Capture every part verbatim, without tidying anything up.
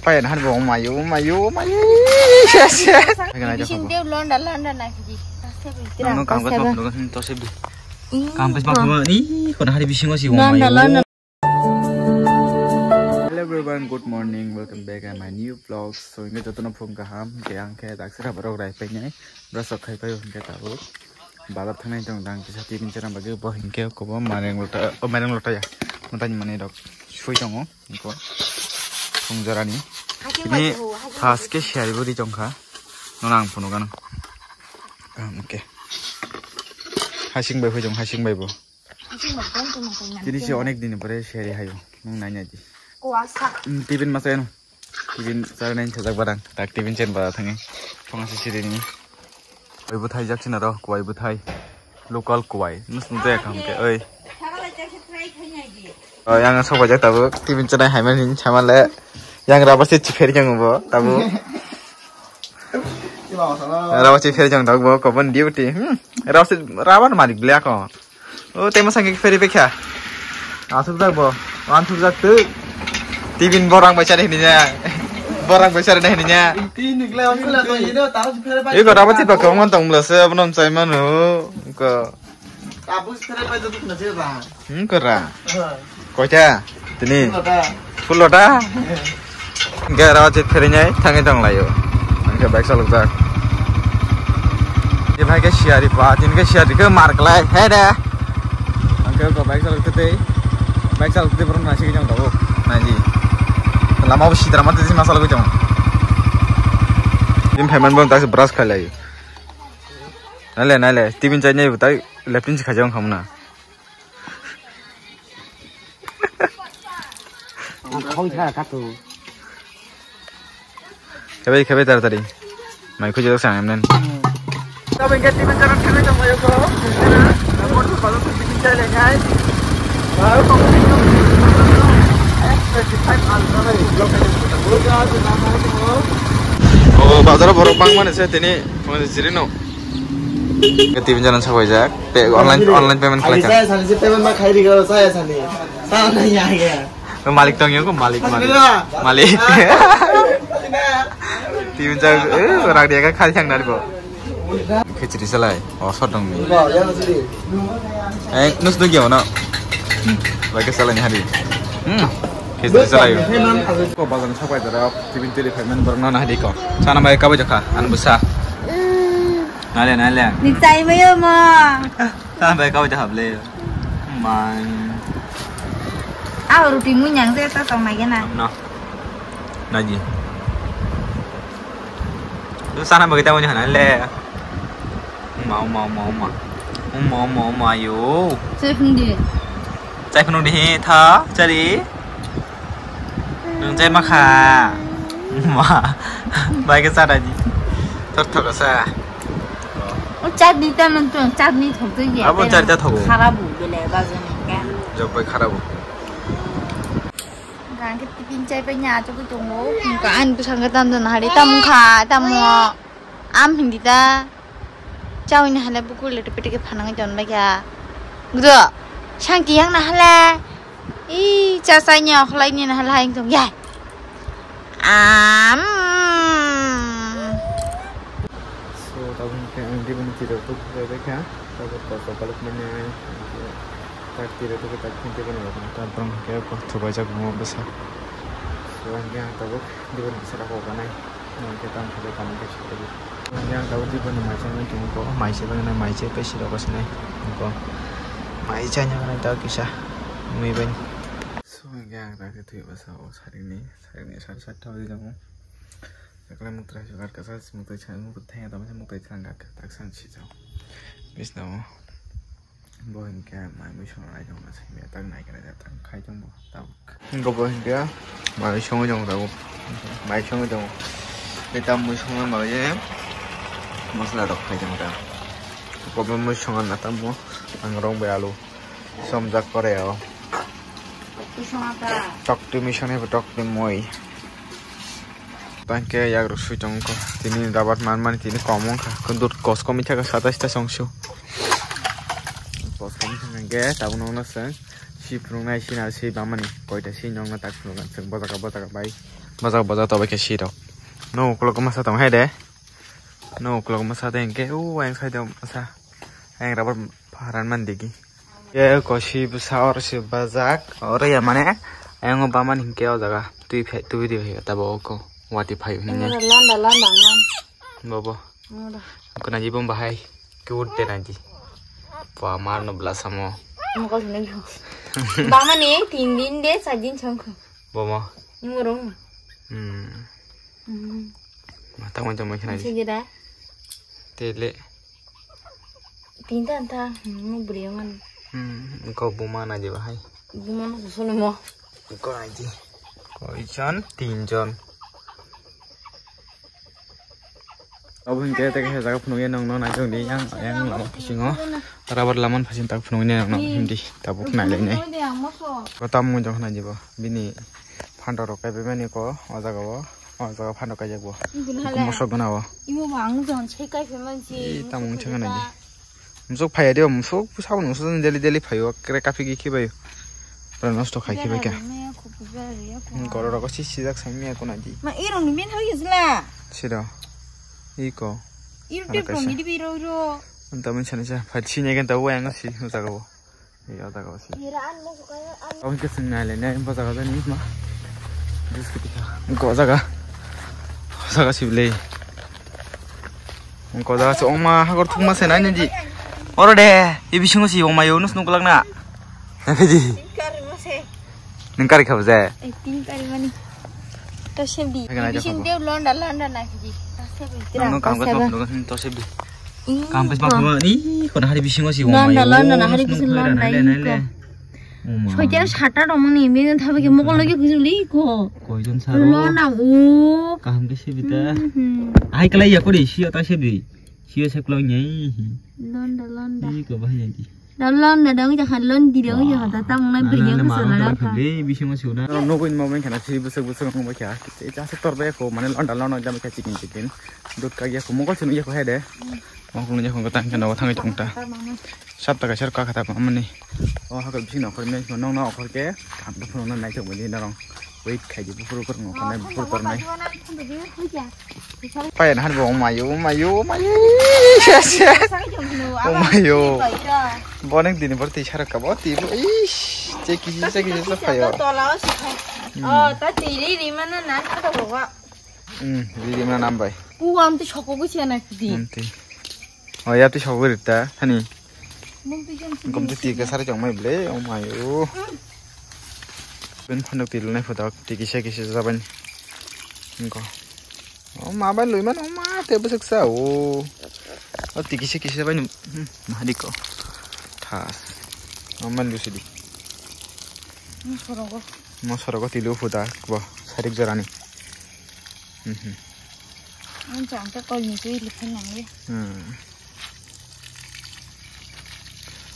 Payan han bo mayo, mayo, mayo. Yes, yes. Bising dia londa, londa na fiji. Nang no kam kat ma phunugo, hmm, to se bi. Ih, kam kat ma phunugo. Ih, kono hari bisingo si londa, mayo. Londa. Hello everyone, good morning. Welcome back at my new vlog. So, inge jotono phung kaham. Ke ang khe daksira borok rai pengai. Brush rok khai payo hingke tabuk. Bazar thangnai tong dang kisa tiffin chana bagwi bo hingke kobo mareng lota, o mareng lota ya. Motani manwi rok sui tongo. Iko. Phung jorani. Ini thas ke siyari bo ri tongkha. Nona ang phunuk ano. Ah, oke. Hasing bai hoi tong, hasing bai bo. Tini se onek din pore seri hayo. Nung nai nai di. Kuasa. Hmm, tiffin masa ano. Tiffin sar nai sajak barang. Tak tiffin chen bara thangi. Phung ase siri ni. Kuwai bwthai jak sina ro, kuwai bwthai. Local kuwai. Nus nung jaya kam ke, oi. Oh, yang sok bajak tabuk. Tiffin chanai hai man hin chamale. Yang rubber se chipheri jang bo tabuk. Rubber chipheri jang tabuk bo kobon duty. Hmm. Rubber se, rubber malik ble ako. O, tei mwsang khe pheri bekha. Asuk jak bo. Wan thuk jak tu. Tibin borang bai chari hini nya. Borang bai chari hini nya. Iko rabo ti bakong man tong bla se, abon chai manu. Iko. Tabuk pheri bai duk na je ba. Hmm, kora. Koita? Tini? Phulo ta? Phulo ta? Hingke aro chit pherinyai thangwi tonglaio. Hingke bike chalokjak. Tini hai khe siyari pa, tini khe siyari khe mar klai, he de. Hingke ko bike chalok tei, bike chalok tei borok naisingwi tong tabuk, naidi. Lama bo sitra mate sima chalogwi tongo. Tini phaiman bo tak brush khailai. Naile, naile, tibin chai nai bo tak left in si khaijak wngkha muna. Ang khong kha kha tu. Khebai, khebai taratari. Mai khujo sang emnen. Tabuk hingke tibin chana thangwi tonglaio ko. Motor bazar tibin chai le khai. O bazar borok bangmani se tini, tini jirino. Tibin chana sabaijak. Pe-, online, online payment khlai kha. Saya sani se payment ma khai ri garo, saya sani. Sana ya ya. Malik tong yo, malik, malik. Malik. Tibin chana, eh, rak dia ka khai chang dari bo. Khichdi salai. Oh, sodong ni. Eh, nus dong yo na. Lagi salai ni hari. Hmm. Khichdi salai. Ko bazar sabai dara, tibin tiri payment borok na hari ko. Sana bai kabai jakha, an busa. Nale, nale. Ni chai mayo mo. Sana bai kau jahab le. Man. Ah, roti munyang se ta tong nai gena. No. Naji. Tu sana bai ta munyang na le. Mau, mau, mau, mau. Mau, mau, mau, mau, yo. Chai phung di. Chai phung di, tha, chari. Nung chai ma kha. Ma. Bai ke chara di. Thok thok sa. O chutney ta man tu, chutney thok tu ye. Abo chari ta thogo. Khara bu bele ba jani ka. Jok bai khara bu. Gang ke tiffin chai bai nya chok tongo. Ka an bu sang ke tam don hari tam kha, tam mo. Am hindi ta. Chawini hale bukur le tepeteke phanangwi tonlai kha. Gudo, sangki yang na hale. Ih, cha sai ni okhlai ni na hale hayung tong ya. Am. So, tabuk hwnkhe ang dibini tiro tuk bai kha. Tabuk koso baluk manya. Tak tiro tuk tak phunti bani rok. Tabuk hwnkhe kok thubai jak mo bwsa. So, hwnkhe ang tabuk dibini bwsa rok kok banai. Hingke tamo khe tamo khe sotwi. Yang tabuk diboni mai chai nai tongo, mai se bagwi nai, mai se pesi rok se nai tongo. Mai chai nai tamo kisa mui bai. So hingke ang tak thwi basa o sarini, sarini sar sar thawi tongo. Ekla muktra se gar kasa muktai chang muktai thang tamo muktai chang gar tak sang si jao. Bisna o. Bo hingke mai mui songna nai tongma se, me tak nai khe nai tak khai tongbo tabuk. Hingke bo hingke mai songwi tongbo tabuk. Mai songwi tongo. Tei tam mui songna bagwi je masala rok khai tongmo ta. Bo mui songna na tamo ang rong bai alu somjak pore o. Tok twi mui songni bo tok twi mui. Tangke yak rok sui tong ko. Tini dabat man mani tini kom wngkha. Kondut kos kom wngkha satais ta songsu. Kos kom wngkha hingke tabuk nokna chwng si phunuknai sina si bamani koita si nokna tak phunukna chwng bojaka bojaka bai. Bajak bajak tobai khe sirok. No ukulok masa tong hai de. No ukulok masa de hingke u ayang side o masa. Ayang rubber pharan man digi. Ye kosi bwsa oro se bajak. Oro ya mane ayang o baman hingke o jaga. Twi phai twi di phai tabo ko. Wati phai hini. Landa landa man. Bobo. Ora. Kona ji bom bahai. Cute de naji. Pua mar no bla samo. Mokol hini. Bamani tin din de sa din chong. Bomo. Imurung. Hmm. Hmm. Mata mo jomai khna. Sigi da. Tele. Tinta anta, hmm, bri man. Hmm, ko buma naji bahai. Buma no susu mo. Ko naji. Ko ichon, tinjon. Obo hingke tei kaisa jaga phunukya nongno naitongdi yang, yang lama bisingo rubber lama phasing tak phunukya nongno himdi tabuk nailainai. Ko tam mui jok najibo bini phantok rok kaibaimani ko o jaga o, o jaga phantok kaijak bo. Mosok gana o. Imo bo ang jon se kai phaimani. Ih, tamo wngkha naidi. Musuk phaiya de, musuk saboni musuk daily daily phaio, kre kaphik khe bai. Pura nosto khai khe bai kha. Goro rogo si sijak sai miya kuna di. Ma, irong ni men hoi isla. Siro. Iko. Iru tip rong ni dibi ro ro. Anta men sani sa, phai sini kan tau yang si, usaga bo. Iya, usaga bo si. Ira an mo suka an. Kau ke sini nai le, nai bo jaga ni ma. Just ketika. Ko jaga. Jaga si beli. Ko jaga si oma hagor thukma se nai ni di. Oro de, ibi singo si oma yo nus nukulak na. Nang kari kha bujai? Eh, tin kari mani. To sebdi. Bising de londa londa na kiji. To sebdi. Nang no kam ka to sebdi. Kam ka ma ni ko na hari bising si. Londa londa na hari bising londa iko. Soitera sata romani mene thabe ke mokol logi kujuli ko. Koijon saro. Londa o. Kaham ke sebita. Ai kala ya ko de si ta sebdi. Si se klong nyai. Londa londa. Iko bahai di. Lon lon na dong jaha lon di dong jaha ta tamo na bring yang kesana ka. Be bising masih udah. Nogo in mau main kana sih besok besok mau baca. Itu asal tor be aku mana lon lon jam baca cikin cikin. Dot kagi aku mukul sini aku hede. Mau aku nanya aku ketang kana watang itu ta. Sab tak kasar ka kata apa mana ni? Oh aku bising nak kormi nong na okhor ke. Kamu pun nong naik coba di dorong. Wait, khai di buphuru kormo khonai buphuru kornai. Payan har bo mayo, mayo, mayo. Yes, yes. Oh mayo. Bonek dini bor tisa rakka bo ti bo. Ish, cheki cheki cheki payo. Tola o sikha. Oh, ta tiri ri mana na ka ko. Hmm, ri ri mana nambai. Ku am ti soko ku chena kiti. Nanti. Oh, ya ti soko rita, hani. Gom tu tiga sari chong mai ble, oh mayo. Ben phano pilnai photo tiki se kisi jaban. Engko. Oh ma ban lui man, oh ma te besek sa, oh. Oh tiki se kisi jaban, hmm, mahadi ko. Thas. Oh man lu sidi. Mosorogo. Mosorogo tilu photo bo, sarik jorani. Hmm, hmm. Ang chang ta kol ni tui lukhan nang le. Hmm.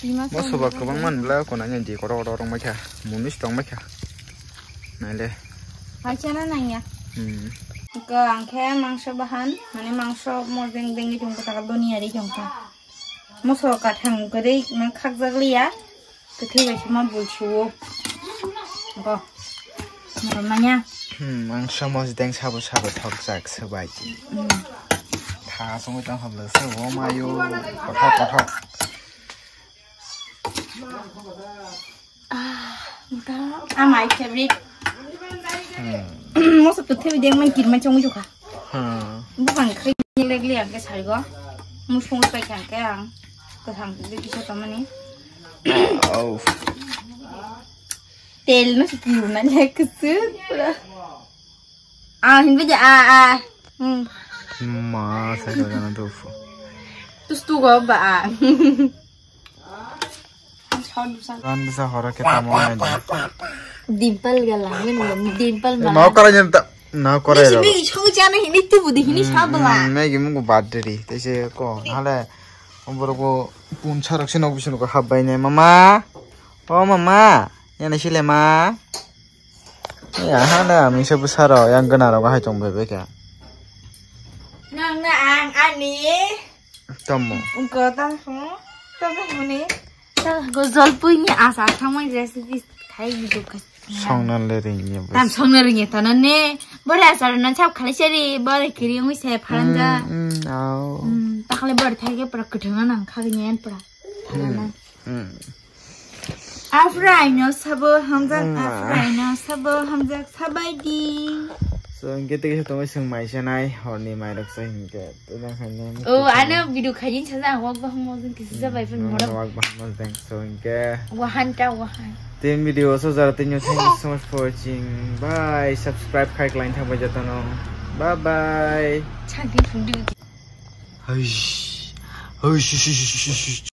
Tui ma. Bo soba kwbang man bla ko na di koro koro rong mai kha. Munis tong mai kha. Nai le. Hai chana nang ya. Hmm. Ko ang khe mangso bahan, mane mangso mor deng deng ni tong ko ta doni ari jong ka. Mosok kathang kwrwi nang khakjak liya. Kwthwi bai se ma bul suo. Go. Moro manya. Hmm, mangso mosdeng sabo sabo thokjak se bai. Hmm. Tha songwi tong hablo se o mayo. Kothok kothok. Ah, ah, my favorite. Mosok to thebi deng man kirma chongwi jokha. Hmm. Buphang khai legli ang ke sarigo. Musung pai kha ang ke ang. Kwthang de kisa tamani. Oh. Tel no si kiu na le kusu. Ah, hin beja ah ah. Hmm. Ma sa ko jana tofu. Tus tu go ba ah. Kan bisa horo kita mau aja. Dimple galang, ini dimple. Mau kara nyata. Na kore ro. Ni simi chong jana hini tu budi hini sabla. Nai gi mungu badri. Tese ko hale. Omboro ko puncha rakse nok bisun ko habbai ne mama. O mama. Yana sile ma. Ya hana misa busaro yang gana ro hai tong bebe kya. Nang na ang ani. Tomo. Ungko tam ho. Tam ho ni. Go jolpui ni asa samai recipe khai di ko. Songna le ringya bas. Tam songna ringya tana ne. Bore asar na chap khali seri bore kiri ngui se pharanja. Mm, mm, au. Mm, takle bore thai ke pura kuthang na khali nyen pura. Tharana. Mm. Afraino sabo hamjak, mm, afraino sabo hamjak sabaidi. So, hingke tei kisa tongwi chwng mai sanai, horni mairok sa hingke. Tei nang hai nang. Oh, ano video khaijin sana, wak bahmo jeng kisa sabai pun, mm, moro. Wak bahmo jeng, so hingke. Wahan ta wahan. Team video so jara tei nyo, thank you so much for watching. Bye, subscribe khai klain thang bai jatano. Bye bye. Chagi phundu. Hush. Hush, hush, hush, hush, hush.